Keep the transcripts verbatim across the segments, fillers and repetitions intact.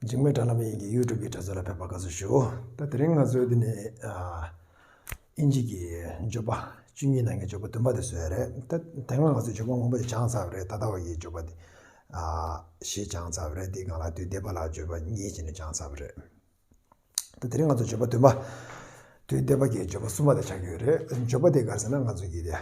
འཇིགས་མེད་དྲ་ལམ་དབྱིན་གྱི་ཡུ་ཊུབ་ཀྱི་དྲ་ཚོགས་ལ་ཕེབས་པ་དགའ་བསུ་ཞུ། ད་དེ་རིང་ང་ཚོས་འདི་ནས་ཨ། དབྱིན་ཇི་གི་བརྗོད་པ་བཅུ་གཉིས་ནང་གི་བརྗོད་པ་བདུན་པ་དེ་བཟོས་ཡ་རེད། ད་དེ་སྔ་ང་ཚོས་བརྗོད་པ་མང་པོ་ཞིག་སྦྱངས་ཚར་བ་རེད། ད་ལྟ་བ་གི་བརྗོད་པ་དེ་ཨ། བཞི་སྦྱངས་ཚར་བ་རེད། དེའི་སྒང་ལ་དུས་འདས་པ་ལ་བརྗོད་པ་གཉིས་བྱས་ནས་སྦྱངས་ཚར་བ་རེད། ད་དེ་རིང་ང་ཚོ་བརྗོད་པ་བདུན་པ། དུས་འདས་པ་གི་བརྗོད་པ་གསུམ་པ་དེ་ཆགས་ཀྱི་ཡོད་རེད། བརྗོད་པ་དེ་ག་རེ་ཟེར་ན་ང་ཚོ་གི་དེ།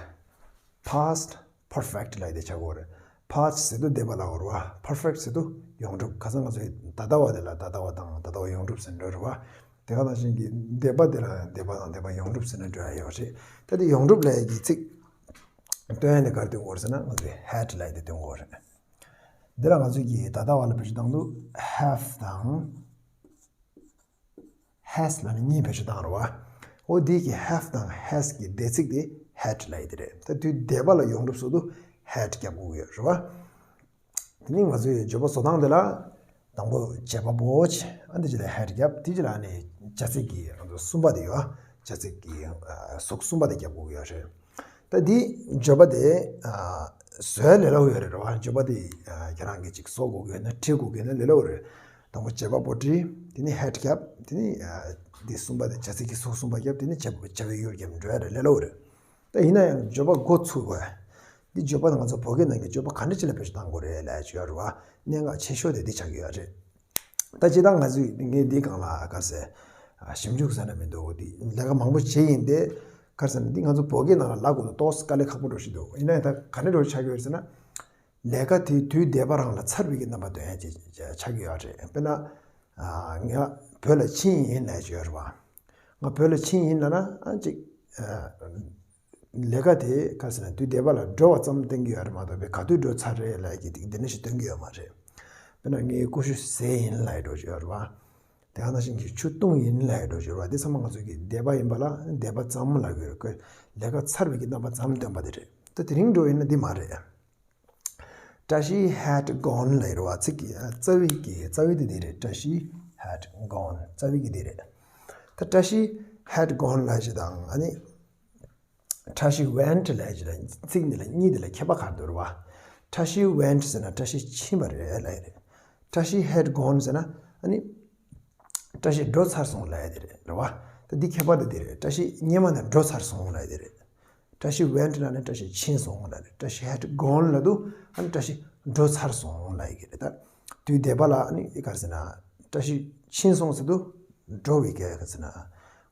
past perfect ལབ་ཡ་དེ་ཆགས་ཀྱི་ཡོད་རེད། past ཟེར་དུས་འདས་པ་ལབ་ཀྱི་ཡོད་རེད་བ། perfect ཟེར་དུས་ཡོངས་གྲུབ། ཁ་སང་ང་ཚོ་ད་ལྟ་བ་དེ་ལ་ད་ལྟ་བ་དང་ད་ལྟ་བ་ཡོངས་གྲུབ་ཟེར་འགྲོ་རེད་བ། དེ་ག་ནང་བཞིན་གྱི་འདས་པ་དེ་ལ་འདས་པ་དང་འདས་པ་ཡོངས་གྲུབ་ཟེར་ནས་འགྲོ་ཡ་ཡོད་རེད། ད་དེ་ཡོངས་གྲུབ་ལབ་ཡ་གི་ཚིག་སྟོན་ཡ་དེ་ག་རེ་སྟོན་གྱི་ཡོད་རེད་ཟེར་ན་ང་ཚོས་had ལབ་ཡ་དེ་སྟོན་གྱི་ཡོད་རེད། འདི་ལ་ང་ཚོས་ཀྱི་ད་ལྟ་བ་ལ་བེད་སྤྱོད་བཏང་དུས་have དང་has ལབ་ནས་གཉིས་བེད་སྤྱོད་བཏང་རེད་བ། འོ་འདི་གི་have དང་has གི་འདས་ཚིག་དེ་had ལབ་ཡ་དེ་རེད། ད་དུས་འདས་པ་ལ་ཡོངས་གྲུབ་བཟོ་དུས་had རྒྱབ་དགོས་ཀྱི་ཡོད་རེད་བ། དེ་ནི་ང་ཚོའི་བརྗོད་པ་བཟོ་སྟངས་དེ་ལ་དང་པོ་བྱེད་པ་པོ་བྱས། ཨ་འདི་རྗེས་ལ་had རྒྱབ། དེ་རྗེས་ལ་ཨ་ནི་བྱ་ཚིག་གི་ང་ཚོ་གསུམ་པ་དེ་ཡོད། བྱ་ཚིག་གི་ཨ་གཟུགས་གསུམ་པ་དེ་རྒྱབ་དགོས་ཀྱི་ཡོད་རེད། ད་འདི་བརྗོད་པ་དེ་ཨ་བཟོ་ཡ་ལས་སླ་པོ་ཡོད་རེད་རེད་བ། བརྗོད་པ་དེ་ཨ་ཁྱེད་རང་གིས་ཅིག་བཟོ་དགོས་ཀྱི་ཡོད་ན་བྲིས་དགོས་ཀྱི་ཡོད་ན་ལས་སླ་པོ་རེད། དང་པོ་བྱེད་པ་པོ་བྲིས། དེ་ནི་had རྒྱབ། དེ་ནི་ཨ་འདི་གསུམ་པ་དེ་བྱ་ཚིག་གི་གཟུགས་གསུམ་པ་རྒྱབ། དེ་ནི་བྱ་བའི་ཡུལ་རྒྱབ་འགྲོ་ཡ་རེད། ལས་སླ་པོ་རེད། ད་ཡིན་ན་ཡང་བརྗོད་པ་འགོ་ཚུགས་དགོས། འདི་བརྗོད་པ་ང་ཚོ་བོད་སྐད་ནང་གི་བརྗོད་པ་ག་འདྲ་ཅིག་ལ་བེད་སྤྱོད་བཏང་དགོས་རེད་ལབ་ཡ་ཅིག་ཡོད་རེད་བ། གནད་འགག་ཆེ་ཤོས་དེ་འདི་ཆགས་ཀྱི་ཡོད་རེད། ད་སྤྱིར་བཏང་ང་ཚོས་ངས་འདིའི་སྒང་ལ་ག་རེ་ཟེར། ཨ་ཞིབ་འཇུག་ཟེར་ན་མི་འདུག་འདི་ལས་ཀ་མང་པོ་བྱས་ཡིན་ཏེ། ག་རེ་ཟེར་ན་འདི་ང་ཚོ་བོད་སྐད་ནང་ལ་ལབ་དགོས་ན་ཏོག་ཙམ་དཀའ་ལས་ཁག་པོ་འདྲ་ཞིག་འདུག་ཡིན་ན་ཡང་ད་ག་འདྲ་འདྲ་ཆགས་ཀྱི་ཡོད་རེད་ཟེར་ན། ལས་ཀ་དེ་དུས་འདས་པ་རང་ལ་ཚར་བའི་གི་རྣམ་པ་སྟོན་ཡ་ཅིག་ཆགས་ཀྱི་ཡོད་རེད། དཔེར་ན། ཨ་ང་བོད་ལ་ཕྱིན་ཡིན་ལབ་ཡ་ཅིག་ཡོད་རེད་བ། ང་བོད་ལ་ཕྱིན་ཡིན་ལབ་ན་ཨ་ཅིག་ཨ་ལས་ཀ་དེ་ག་རེ་ཟེར་ན་དུས་འདས་པ་ལ་འགྲོ་བ་ཙམ་སྟོན་གྱི་ཡོད་རེད་མ་གཏོགས་པའི་ག་དུས་འགྲོ་ཚར་རེད་ལབ་ཀྱི་དེ་འདི་འདྲ་ཞིག་སྟོན་གྱི་ཡོད་མ་རེད། དཔེར་ན་ངས་ཀུ་ཤུ་བཟས་ཡིན་ལབ་ཡ་འདྲ་ཅིག་ཡོད་རེད་བ། དེ་ག་ནང་བཞིན་གྱི་ཆུ་བཏུང་ཡིན་ལབ་ཡ་འདྲ་ཅིག་ཡོད་རེད་བ། འདི་ཚང་མ་ང་ཚོ་གི་འདས་པ་ཡིན་པ་ལ་འདས་པ་ཙམ་ལབ་ཀྱི་ཡོད་རེད། ལས་ཀ་ཚར་བའི་གི་རྣམ་པ་ཙམ་སྟོན་པ་དེ་རེད། ད་དེ་རིང་འགྲོ་ཡིན་ན་འདི་མ་རེད། བཀྲ་ཤིས་had gone ལབ་ཡོད་རེད་བ། ཚིག་གི་རྩ་བའི་གི་རྩ་བའི་དེ་འདི་རེད། བཀྲ་ཤིས་had gone རྩ་བའི་གི་འདི་རེད། ད་བཀྲ་ཤིས་had gone ལབ་ཡ་ཅིག་དང་ཨ་ནི་བཀྲ་ཤིས་went ལབ་ཡ་ཅིག་ལ་ཚིག་འདི་ལ་གཉིས་འདི་ལ་ཁྱད་པར་ག་རེ་འདུག་རེད་བ། བཀྲ་ཤིས་went ཟེར་ན་བཀྲ་ཤིས་ཕྱིན་པ་རེད་ལབ་ཡ་རེད། བཀྲ་ཤིས་had gone ཟེར་ན་ཨ་ནི་བཀྲ་ཤིས་འགྲོ་ཚར་སོང་ལབ་ཡ་དེ་རེད་རེད་བ། ད་འདི་ཁྱད་པར་དེ་འདི་རེད། བཀྲ་ཤིས་སྔོན་མ་ནས་འགྲོ་ཚར་སོང་ལབ་ཡ་དེ་རེད། བཀྲ་ཤིས་went ལབ་ནས་བཀྲ་ཤིས་ཕྱིན་སོང་ལབ་རེད། བཀྲ་ཤིས་had gone ལབ་དུས་ཨ་ནི་བཀྲ་ཤིས་འགྲོ་ཚར་སོང་ལབ་ཡ་གི་རེད། ད་དུས་འདས་པ་ལ་ཨ་ནི་ག་རེ་ཟེར་ན་བཀྲ་ཤིས་ཕྱིན་སོང་ཟེར་དུས་འགྲོ་བའི་སྐད་ག་རེ་ཟེར་ན་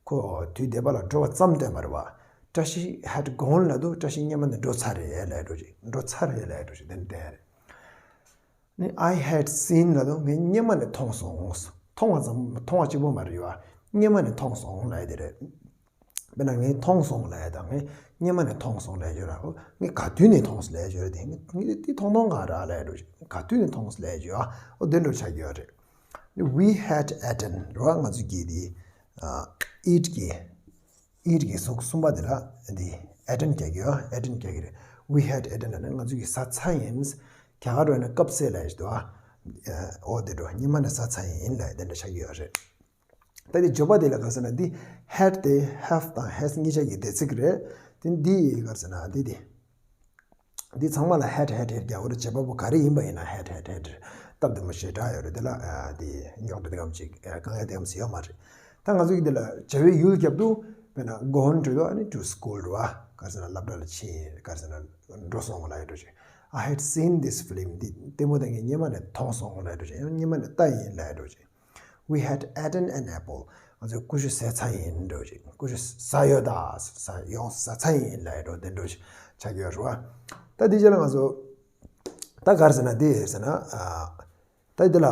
ཁོ་དུས་འདས་པ་ལ་འགྲོ་བ་ཙམ་སྟོན་པ་རེད་བ། བཀྲ་ཤིས་had gone ལབ་དུས་བཀྲ་ཤིས་སྔོན་མ་ནས་འགྲོ་ཚར་རེད་ལབ་ཡ་འདྲ་ཅིག་འགྲོ་ཚར་རེད་ལབ་ཡ་འདྲ་ཅིག་དེ་འདྲ་བསྟན་ཡ་རེད། ནི་I had seen ལབ་དུས་ངས་སྔོན་མ་ནས་མཐོང་སོང་། མཐོང་བ་ཙམ་མཐོང་བ་གཅིག་པོ་མ་རེད་བ། སྔོན་མ་ནས་མཐོང་སོང་ལབ་ཡ་དེ་རེད། དཔེར་ན་ངས་མཐོང་སོང་ལབ་ཡ་དང་ངས་སྔོན་མ་ནས་མཐོང་སོང་ལབ་ཡ་ཡོད་ར། ངས་ག་དུས་ནས་མཐོང་སོང་ལབ་ཡ་ཡོད་རེད་དེ། ངས་ངས་དེ་མཐོང་མཐོང་ག་ར་ལབ་ཡ་འདྲ་ཅིག་ག་དུས་ནས་མཐོང་སོང་ལབ་ཡ་ཡོད་ཨ། འོ་དེ་འདྲ་ཆགས་ཀྱི་ཡོད་རེད། We had eaten རེད་བ། ང་ཚོ་གིས་དེ་ཨ་eat གི eat གི་གཟུགས་གསུམ་པ་དེ་ལ་འདི་eaten རྒྱག་གི་ཡོད། eaten རྒྱག་གི་རེད། We had eaten ལབ་ན་ང་ཚོ་གིས་ཟ་ཚར་ཡིན། རྒྱ་གར་རོལ་ན་སྐབས་སུ་ལབ་ཡ་ཞིག་འདུག་ཨ། འོ་དེ་འདྲ་སྔོན་མ་ནས་ཟ་ཚར་ཡིན་ལབ་ཡ་དེ་འདྲ་ཆགས་ཀྱི་ཡོད་རེད། ད་འདི་བརྗོད་པ་དེ་ལ་ག་རེ་ཟེར་ན་འདི་had དེ་have དང་has གཉིས་ཆ་གི་འདས་ཚིག་རེད། དེ་འདི་ག་རེ་ཟེར་ན་འདི་དེ། འདི་ཚང་མ་ལ་had had had རྒྱག་དགོས་རེད། བྱེད་པ་པོ་ག་རེ་ཡིན་པ་ཡིན་ན་had had had རེད། སྟབས་བདེ་མོ་ཞེ་དྲག་ཡོད་རེད། དེ་ལ་ཨ་དེ་རྙོག་དྲ་དེ་གམ་ཅིག་ཨ་དཀའ་ངལ་དེ་གམ་ཞིག་ཡོད་མ་རེད། ད་ང་ཚོ་གི་འདི་ལ་བྱ་བའི་ཡུལ་རྒྱབ་དུས་དཔེར་ན་gone འགྲོ་དུས་ཨ་ནི་to school རེད་བ། ག་རེ་ཟེར་ན་སློབ་གྲྭ་ལ་ཕྱིན། ག་རེ་ཟེར་ན་འགྲོ་སོང་ལབ་ཡ་འདྲ་ཅིག I had seen this film འདི་ལྟད་མོ་དེ་ངས་སྔོན་མ་ནས་མཐོང་སོང་ལབ་ཡ་འདྲ་ཅིག་ཡང་སྔོན་མ་ནས་ལྟ་ཡིན་ལབ་ཡ་འདྲ་ཅིག We had eaten an apple ང་ཚོས་ཀུ་ཤུ་ཟས་ཚར་ཡིན་འདྲ་ཅིག་ཀུ་ཤུ་ཟ་ཡོད་ད། ཟ་ཡོང་ཟ་ཚར་ཡིན་ལབ་ཡ་འདྲ་དེ་འདྲ་ཆགས་ཀྱི་ཡོད་རེད་བ། ད་དེ་རྗེས་ལ་ང་ཚོ་ད་ག་རེ་ཟེར་ན་དེ་ཟེར་ན་ཨ། ད་འདི་ལ་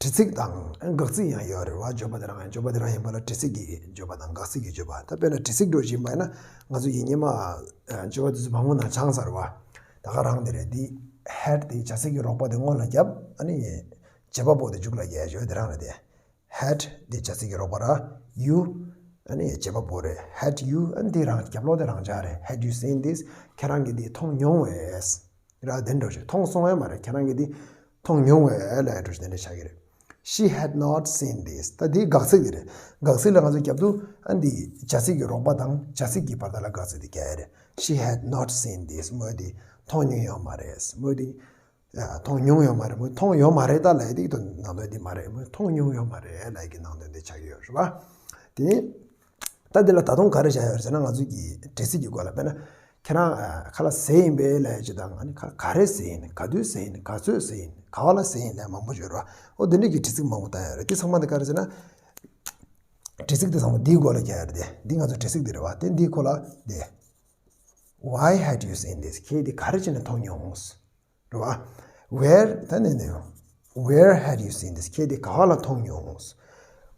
དྲི་ཚིག་དང་དགག་ཚིག་ཡང་ཡོད་རེད་བ། བརྗོད་པ་དེ་རང་ཡང་བརྗོད་པ་དེ་རང་ཡིན་པ་ལ་དྲི་ཚིག་གི་བརྗོད་པ་དང་དགག་ཚིག་གི་བརྗོད་པ། ད་དཔེར་ན་དྲི་ཚིག་འདྲ་ཅིག་ཡིན་པ་ཡིན་ན་ང་ཚོ་ཡིན་སྔོན་མ་བརྗོད་པ་དེ་ཚོ་མང་པོ་ནང་སྦྱངས་ཚར་བ། ད་ག་རང་དེ་རེད། འདི་had དེ་བྱ་ཚིག་གི་རོགས་པ་དེ་སྔོན་ལ་བརྒྱབ། ཨ་ནི་བྱེད་པ་པོ་དེ་མཇུག་ལ་རྒྱག་ཡ་ཡོད། དེ་རང་རེད་དེ། Had འདི་བྱ་ཚིག་གི་རོགས་པ་ར། You ཨ་ནི་བྱེད་པ་པོ་རེད། Had you ཨ་ནི་འདི་རང་རྒྱབ་ལོགས་དེ་རང་འཇགས་རེད། Had you seen this ཁྱེད་རང་གིས་འདི་མཐོང་མྱོང་བས། ར་དེ་འདྲ་ཞིག་མཐོང་སོང་བས་མ་རེད། ཁྱེད་རང་གིས་འདི་མཐོང་མྱོང་བས་ལབ་ཡ་འདྲ་ཞིག་དེ་འདྲ་ཆགས་ཀྱི་རེད། She had not seen this ད་འདི་དགག་ཚིག་དེ་རེད། དགག་ཚིག་ལ་ང་ཚོ་རྒྱབ་དུས་ཨ་ནི་འདི་བྱ་ཚིག་གི་རོགས་པ་དང་བྱ་ཚིག་གི་བར་ཐག་ལ་དགག་ཚིག་དེ་རྒྱག་ཡ་རེད། She had not seen this མོས་འདི་མཐོང་མྱོང་ཡོད་མ་རེད། མོས་འདི་ མཐོང་མྱོང་ཡོད་མ་རེད། མོས་མཐོང་ཡོད་མ་རེད་ད་ལབ་ཡ་དེ་གི་དོན་ནང་དོན་དེ་མ་རེད། མོས་མཐོང་མྱོང་ཡོད་མ་རེད་ལབ་ཡ་གི་ནང་དོན་དེ་ཆགས་ཀྱི་ཡོད་རེད་པ། དེ་ནས་ད་འདི་ལ་ད་དུང་ག་རེ་བྱ་ཡོད་ཟེར་ན། ང་ཚོ་གི་འདྲི་ཚིག་གི་སྐོར་ལ་དཔེར་ན། ཁྱེད་རང་ཨ་ཁ་ལག་ཟས་ཡིན་པས་ལབ་ཡ་ཅིག་དང་། ཨ་ནི་ཁ་ག་རེ་ཟས་ཡིན། ག་དུས་ཟས་ཡིན། ག་ཚོད་ཟས་ཡིན། ག་བ་ལ་ཟས་ཡིན་ལབ་ཡ་མང་པོ་ཡོད་རེད་པ། འོ་དེ་འདྲ་གི་འདྲི་ཚིག་མང་པོ་བཏང་ཡོད་རེད། དེ་ཚང་མ་དེ་ག་རེ་ཟེར་ན། འདྲི་ཚིག་དེ་ཚང་མ་འདིའི་སྐོར་ལ་རྒྱག་ཡ་རེད་དེ། འདི་ང་ཚོ་འདྲི་ཚིག་དེ་རེད་པ། དེ་འདིའི་སྐོར་ལ་དེ། Why had you seen this? ཁྱེད་འདི་ག་རེ་བྱས་ནས་མཐོང་མྱོང་། རེད་པ། Where ད་ནས་ནས། Where had you seen this? ཁྱེད་འདི་ག་བ་ལ་མཐོང་མྱོང་།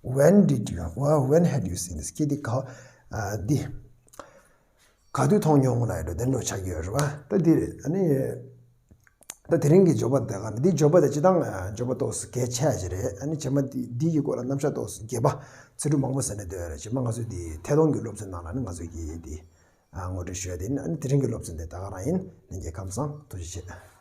When did you? Well, when had you seen this? ཁྱེད་འདི་ག་ཨ་འདི་ག་དུས་མཐོང་མྱོང་ལབ་ཡ་འགྲོ་དེ་འགྲོ་ཆགས་ཀྱི་ཡོད་རེད་པ། ད་འདི་རེད། ཨ་ནི་ད་དེ་རིང་གི་འབྱོར་པ་དེ་ག་འདི་འབྱོར་པ་དེ་སྤྱིར་བཏང་འབྱོར་པ་ཏོག་ཙམ་གལ་ཆེ་ཞིག་རེད། ཨ་ནི་རྗེས་མ་འདི་འདི་གི་སྐོར་ལ་རྣམ་གཞག་ཏོག་ཙམ་རྒྱས་པ་ཚིག་འབྲུ་མང་པོ་ཟེར་ནས་སྡོད་ཡ་རེད། རྗེས་མ་ང་ཚོས་འདི་ཐད་གཏོང་གི་སློབ་ཚན་ནང་ལ་ནི་ང་ཚོས་ཀྱིས་འདི་ངོ་སྤྲོད་ཞུ་ཡ་དེ་ཡིན། ཨ་ནི་དེ་རིང་གི་སློབ་ཚན་དེ་ད་ག་རང་ཡིན། ལྷན་རྒྱས་ཁམས་བཟང་། ཐུགས་རྗེ་ཆེ།